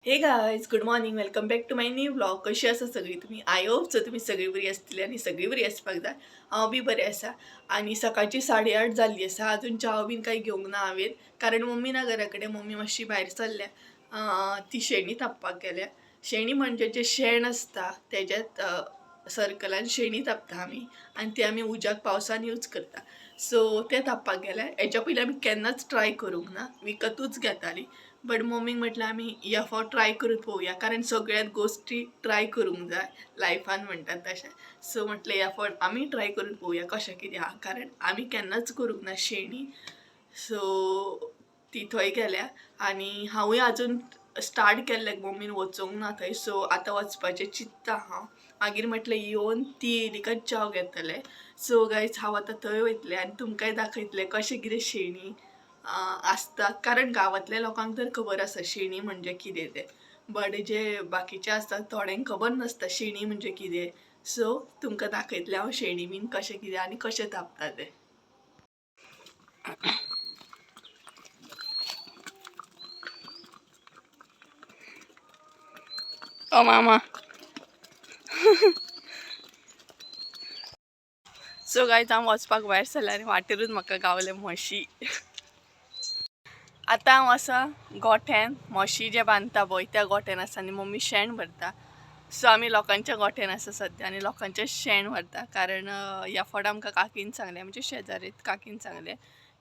Hey guys, good morning. Welcome back to my new vlog. कशी आसा सगळी तुमी? I hope so तुमी सगळी बरी आसतली आनी सगळी बरी आसपाक जाय. हांव बी बरें आसा. आनी सकाळची 8:30 जाल्ली आसा. अजून च्याव बीन कांय घेवंक ना हांवें, कारण मम्मी ना घरा कडेन. मम्मी मातशी भायर सरल्या, ती शेणी थापपाक गेल्या. शेणी म्हणजे जें शेण आसता तेज्यात सर्कलान शेणी थापता आमी आनी ती आमी उज्याक पावसान यूज करता. सो तें थापपाक गेल्या. हेच्या पयलीं आमी केन्नाच ट्राय करूंक ना, विकतूच घेताली. बट मम्मीक म्हटलें आमी ह्या फावट ट्राय करून पळोवया, कारण सगळ्यात गोश्टी ट्राय करूंक जाय लायफान म्हणटात तशें. सो म्हटलें ह्या फावट आमी ट्राय करून पळोवया कशें कितें आहा, कारण आमी केन्नाच करूंक ना शेणी. सो ती थंय गेल्या आनी हांवूय आजून स्टार्ट केल्लें, मम्मीन वचूंक ना थंय. सो आतां वचपाचें चिंत्ता हांव. मागीर म्हटलें येवन ती येयली काय च्याव घेतलें. सो गायज, हांव आतां थंय वयतलें आनी तुमकांय दाखयतलें कशें कितें शेणी आसता, कारण गांवांतल्या लोकांक तर खबर आसा शेणी म्हणजे कितें तें, बट जे बाकीचे आसता थोड्यांक खबर नासता शेणी म्हणजे कितें. सो तुमकां दाखयतलें हांव शेणी बीन कशें कितें आनी कशें थापता तें. ओ मामा. सो गायज, हांव वचपाक भायर सरलें आनी वाटेरूच म्हाका गावलें म्हशी. आतां हांव आसा गोठ्यान, म्हशी जे बांदता पळय त्या गोठ्यान आसा आनी मम्मी शेण भरता. सो आमी लोकांच्या गोठ्यान आसा सद्या आनी लोकांचें शेण व्हरता, कारण ह्या फावट आमकां काकीन सांगलें, आमच्या शेजारीत काकीन सांगलें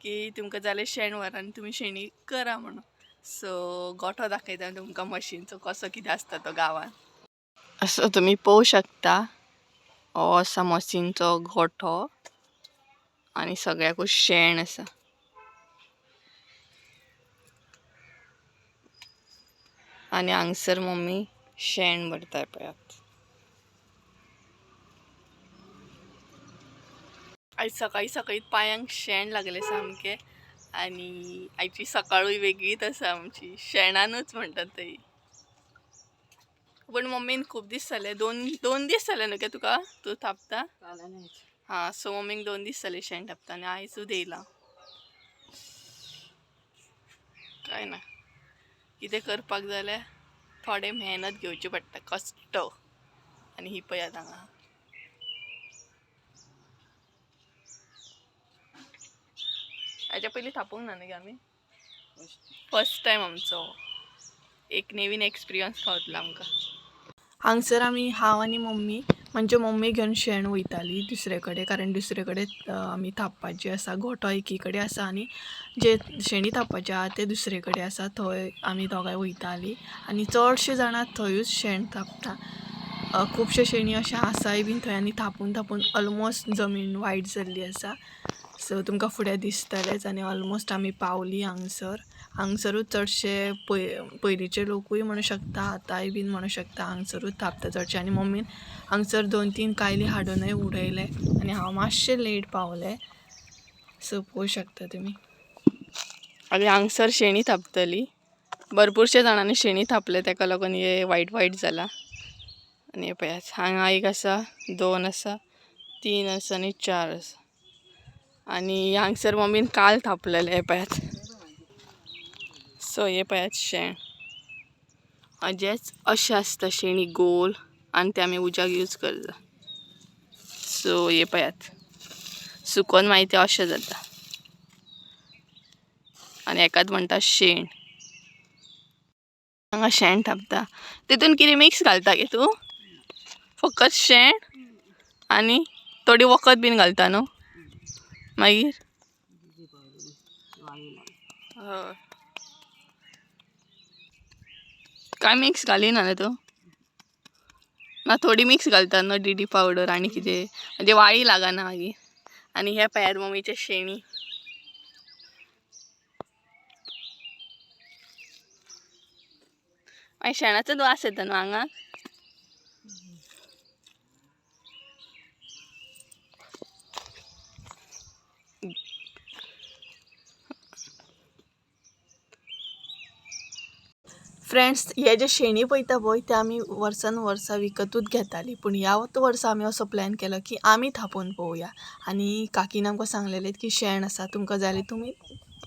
की तुमकां जाल्यार शेण व्हर आनी तुमी शेणी करा म्हणून. सो गोठो दाखयता तुमकां म्हशींचो कसो कितें आसता तो गांवान. असो तुमी पळोवंक शकता, हो आसा म्हशींचो गोठो आनी सगळ्याकूच शेण आसा. आनी हांगसर मम्मी शेण भरता पळयात. आयज सकाळीं सकाळीं पांयांक शेण लागलें सामकें आनी आयची सकाळूय वेगळीच आसा आमची, शेणानूच म्हणटात थंय. पूण मम्मीन खूब दीस जाले, दोन दीस जाले न्हू गे तुका तूं थापता? हां, सो मम्मीक 2 दीस जाले शेण थापता आनी आयजूच येयलां. काय ना, कितें करपाक जाल्यार थोडें मेहनत घेवची पडटा, कश्ट. आनी ही पळयात हांगा. हाच्या पयलीं थापूंक ना न्ही गे आमी, फर्स्ट टायम आमचो एक नवीन एक्सपिरियन्स गावतलो आमकां. हांगसर आमी, हांव आनी मम्मी, म्हणजे मम्मी घेवन शेण वयताली दुसरे कडेन, कारण दुसरे कडेन आमी थापपाची आसा. गोठो एकी कडेन आसा आनी जे शेणी थापपाचे आहा ते दुसरे कडेन आसा, थंय आमी दोगांय वयतालीं. आनी चडशे जाणां थंयूच शेण थापता. खुबशे शेणी अशें आसाय बीन थंय आनी थापून थापून ऑलमोस्ट जमीन वायट जाल्ली आसा. सो तुमकां फुडें दिसतलेंच. आनी ऑलमोस्ट आमी पावली हांगसर. हांगसरूच चडशे पयलींचे लोकूय म्हणू शकता, आतांय बीन म्हणू शकता, हांगसरूच थापता चडशे. आनी मम्मीन हांगसर 2-3 कायली हाडूनय उडयले आनी हांव मातशें लेट पावलें. सो पळोवंक शकता तुमी. आनी हांगसर शेणी थापतली. भरपूरशे जाणांनी शेणी थापले, तेका लागून हे वायट वायट जालां. आनी हे पळयात, हांगा एक आसा, 2 आसा, 3 आसा आनी 4 आसा. आनी हांगसर मम्मीन काल थापलेलें, हे पळयात. सो हे पळयात शेण अजेच अशें आसता, शेणी गोल, आनी ते आमी उज्याक यूज करता. सो हे पळयात, सुकोन मागीर तें अशें जाता आनी हेकाच म्हणटा शेण. हांगा शेण थापता, तितून कितें मिक्स घालता गे तूं? फकत शेण आनी थोडी वखद बीन घालता न्हू मागीर? हय, काय मिक्स घालिना न्हू तूं? ना, थोडी मिक्स घालता न्हू, डी डी पावडर आनी कितें, म्हणजे वाळी लागना मागीर. आनी हे पळयात मम्मीचे शेणी. मागीर शेणाचोच वास येता न्हू हांगा? फ्रेंड्स, हे जे शेणी पळयता पळय ते आमी वर्सान वर्सा विकतूच घेताली, पूण ह्या वर्सा आमी असो प्लॅन केलो की आमी थापोवन पळोवया. आनी काकीन आमकां सांगलेलें की शेण आसा, तुमकां जाय जाल्यार तुमी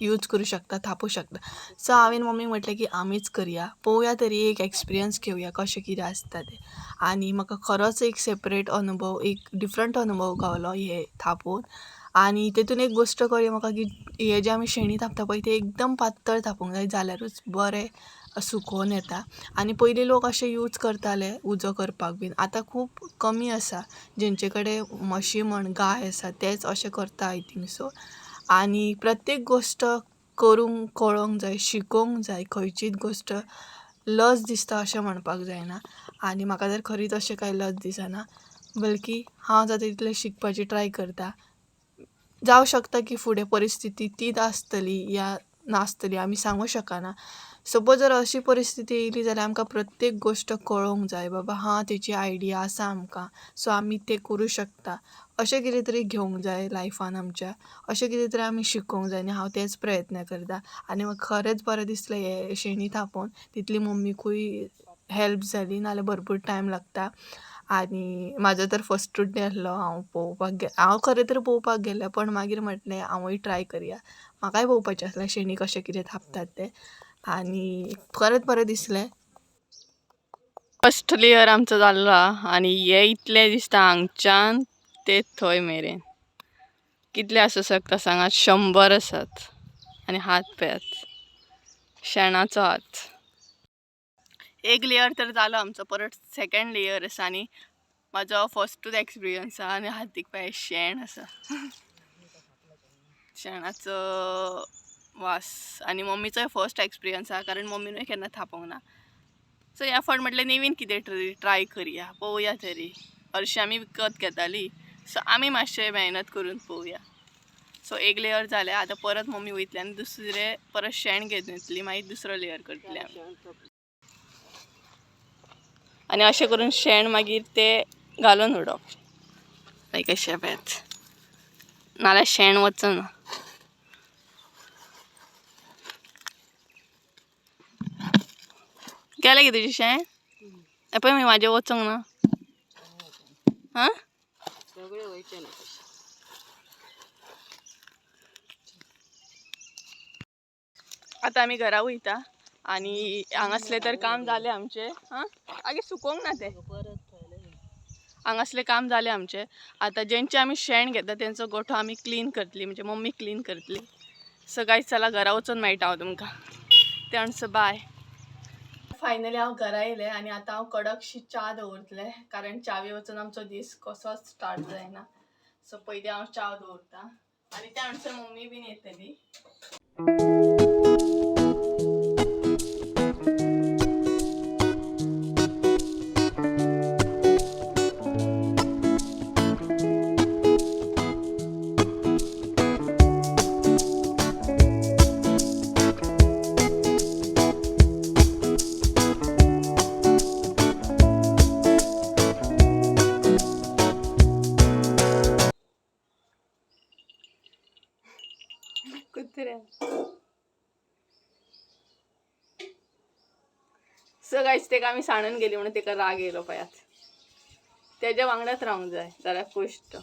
यूज करूं शकता, थापूं शकता. सो हांवें मम्मीक म्हटलें की आमीच करया, पळोवया तरी, एक एक्सपिरियन्स घेवया कशें कितें आसता तें. आनी म्हाका खरोच एक सेपरेट अनुभव, एक डिफरंट अनुभव गावलो हे थापून. आनी तेतून एक गोश्ट कळ्ळी म्हाका की हे जे आमी शेणी थापता पळय ते एकदम पातळ थापूंक जाय, जाल्यारूच बरें सुकोवन येता. आनी पयलीं लोक अशें यूज करताले उजो करपाक बीन, आतां खूब कमी आसा. जेंचे कडेन म्हशी म्हण गाय आसा तेच अशें करता, I think so. आनी प्रत्येक गोश्ट करूंक कळोंक जाय, शिकोंक जाय. खंयचीच गोश्ट लज दिसता अशें म्हणपाक जायना. आनी म्हाका तर खरीच अशें कांय लज दिसना, बल्की हांव जाता तितलें शिकपाची ट्राय करता. जावं शकता की फुडें परिस्थिती तीच आसतली या नासतली, आमी सांगू शकना. सपोज जर अशी परिस्थिती येयली जाल्यार आमकां प्रत्येक गोश्ट कळोंक जाय, बाबा हां तेची आयडिया आसा आमकां, सो आमी तें करूं शकता. अशें कितें तरी घेवंक जाय लायफान आमच्या, अशें कितें तरी आमी शिकोंक जाय. आनी हांव तेच प्रयत्न करता. आनी म्हाका खरेंच बरें दिसलें हें शेणी थापोवन. तितली मम्मीकूय हेल्प जाली, नाल्यार भरपूर टायम लागता. आनी म्हाजो तर फस्टूच डे आसलो. हांव पळोवपाक हांव खरें तर पळोवपाक गेल्लें, पण मागीर म्हटलें हांवूय ट्राय करया, म्हाकाय पळोवपाचें आसलें शेणी कशें कितें थापतात तें. आनी खरेंच बरें दिसलें. फर्स्ट लेयर आमचो जाल्लो आनी हे इतलें दिसता हांगच्यान ते थंय मेरेन कितले आसूं शकता सांगात? 100 आसात. आनी हात पळयात, शेणाचो हात. एक लेयर तर जालो आमचो, परत सेकंड लेयर आसा. आनी म्हाजो फर्स्टूच एक्सपिरियन्स आसा. आनी हातीक पळय शेण आसा, शेणाचो वास. आनी मम्मीचोय फर्स्ट एक्सपिरियन्स आसा, कारण मम्मीनूय केन्ना थापोवंक ना. सो ह्या फावट म्हटलें नवीन कितें तरी ट्राय करया, पळोवया तरी. हरशीं आमी विकत घेताली, सो आमी मातशें मेहनत करून पळोवया. सो एक लेयर जालें, आतां परत मम्मी वयतली आनी दुसरें परत शेण घेवन येतली, मागीर दुसरो लेयर करतली आमी. आनी अशें करून शेण मागीर ते घालून उडोवप लायक अशें पळयात, नाल्यार शेण वचना. गेलें गे तुजें शेण? पळय मागीर म्हाजें वचोंक ना. हां, सगळें वयचें ना तशें. आतां आमी घरा वयता. आनी हांगासलें तर काम जालें आमचें. हां, आगे सुकोवंक ना तें. हांगासलें काम जालें आमचें. आतां जेंचे आमी शेण घेता तेंचो गोठो आमी क्लीन करतली, म्हणजे मम्मी क्लीन करतली. सो गायज चला घरा वचून मेळटा हांव तुमकां. ते म्हणसर बाय. फायनली हांव घरा येयलें आनी आतां हांव कडकशी च्या दवरतलें, कारण च्यावे वचून आमचो दीस कसोच स्टार्ट जायना. सो पयलीं हांव च्या दवरता आनी त्या म्हणसर मम्मी बीन येतली. कुत्र्या. सो गायज तेका आमी सांडून गेली म्हणून तेका राग येयलो पळयात. तेज्या वांगडाच रावंक जाय जाल्यार कुश्ट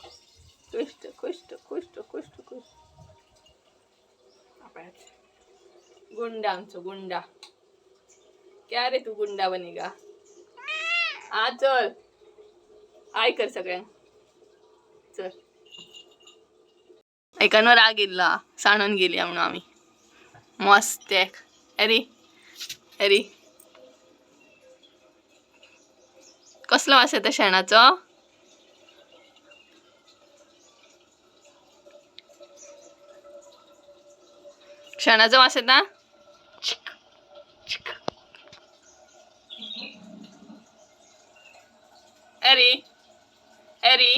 कुश्ट कुश्ट कुश्ट कुश्ट कुश्ट. पळयात गुंडा, आमचो गुंडा. क्या रे तू गुंडा बनेगा? आ चल I कर सगळ्यांक, चल. एकानो राग येयल्लो, सांडून गेली म्हणून आमी. मस्त एक एरी एरी. कसलो वास येता शेणाचो? शेणाचो वास येता. एरी एरी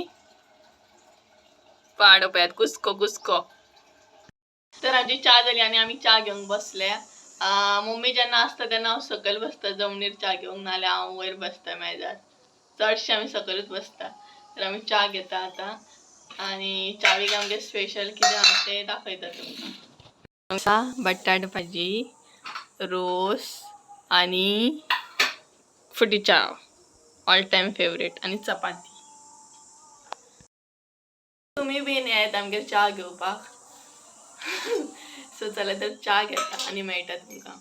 पाडो पळयात, कुसको कुसको. तर आमची च्या जाली आनी आमी च्या घेवंक बसले. मम्मी जेन्ना आसता तेन्ना हांव सकयल बसता जमनीर च्या घेवंक, नाल्यार हांव वयर बसता मेजार. चडशे आमी सकयलूच बसता. तर आमी च्या घेता आतां आनी च्यावेक आमगे स्पेशल कितें आहा तें दाखयता तुमकां. बटाट भाजी, रोस आनी फुटी च्या, ऑल टायम फेवरेट, आनी चपाती. तुमी बीन येत आमगेर च्या घेवपाक. सो चला तर च्या घेता आनी मेळटा तुमकां.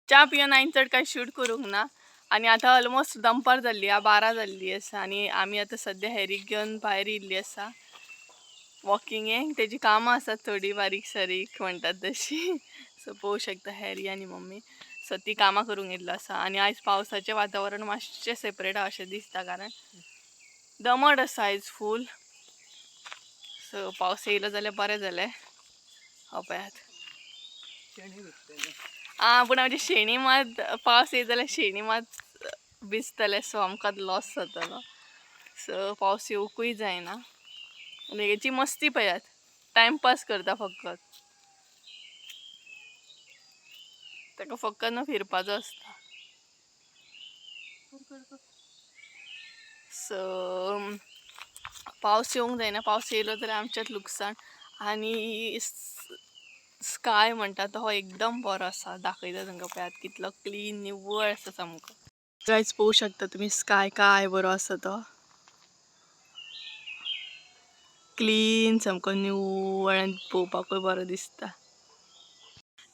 च्या पिवन हांवें चड कांय शूट करूंक ना आनी आतां ऑलमोस्ट दनपार जाल्ली आहा, 12 जाल्ली आसा आनी आमी आतां सद्या हॅरीक घेवन भायर येयल्ली आसा वॉकिंगेक. तेजी कामां आसात थोडीं बारीक सारीक म्हणटात तशी. सो पळोवंक शकता हॅरी आनी मम्मी. सो ती कामां करूंक येयल्लो आसा आनी आयज पावसाचें वातावरण मातशें सेपरेट आहा अशें दिसता, कारण दमट आसा आयज फूल. सो पावस येयलो जाल्यार बरें जालें. हो पळयात. शेणी भिजतले. आं, पूण आमची शेणी मात, पावस येयत जाल्यार शेणी मात भिजतले. सो आमकां लॉस जातलो. सो पावस येवकूय जायना. आनी हेची मस्ती पळयात, टायमपास करता फकत. ताका फकत न्हू फिरपाचो आसता. सो पावस येवंक जायना. पावस येयलो जाल्यार आमचेंच लुकसाण. आनी स्काय म्हणटा तो हो एकदम बरो आसा. दाखयता तुमकां, पळयात कितलो क्लीन निवळ आसा सामको. गायज, पळोवंक शकता तुमी स्काय काय बरो आसा तो, क्लीन सामको निवळ आनी पळोवपाकूय बरो दिसता.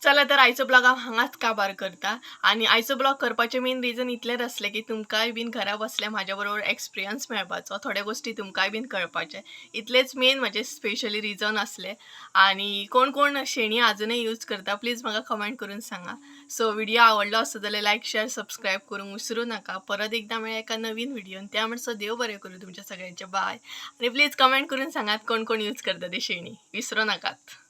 चला तर आयचो ब्लॉग हांव हांगाच काबार करता. आनी आयचो ब्लॉग करपाचें मेन रिजन इतलेंच आसलें की तुमकांय बीन घरा बसल्या म्हाज्या बरोबर एक्सपिरियन्स मेळपाचो, थोड्यो गोश्टी तुमकांय बीन कळपाचें. इतलेंच मेन म्हाजें स्पेशली रिजन आसलें. आनी कोण कोण शेणी आजुनूय यूज करता, प्लीज म्हाका कमेंट करून सांगा. सो व्हिडिओ आवडलो आसत जाल्यार लायक, शेअर, सबस्क्रायब करूंक विसरूं नाका. परत एकदां मेळया एका नवीन व्हिडियोन. त्या म्हणसर देव बरें करूं तुमच्या सगळ्यांचें. बाय. आनी प्लीज कमेंट करून सांगात कोण कोण यूज करता ते शेणी, विसरूं नाकात.